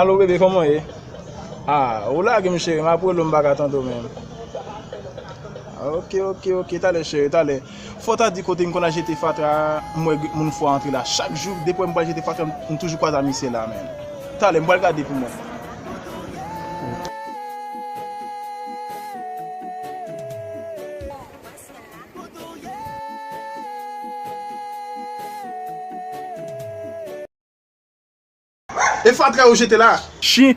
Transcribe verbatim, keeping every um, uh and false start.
Alo, bebe, kòman w ye? Ah, ou lage m, cheri, m ap rele w, m pa ka tande w menm. Ok, ok, ok, talè, cheri, talè. Fò w ta di kote m konn al jete fatra a, m wè moun fò a antre la. Chak jou, depi m pral jete fatra, m toujou kwaze ak misye la, menm. Talè, m pral gade pou mwen. E fatra yo jete la. Chen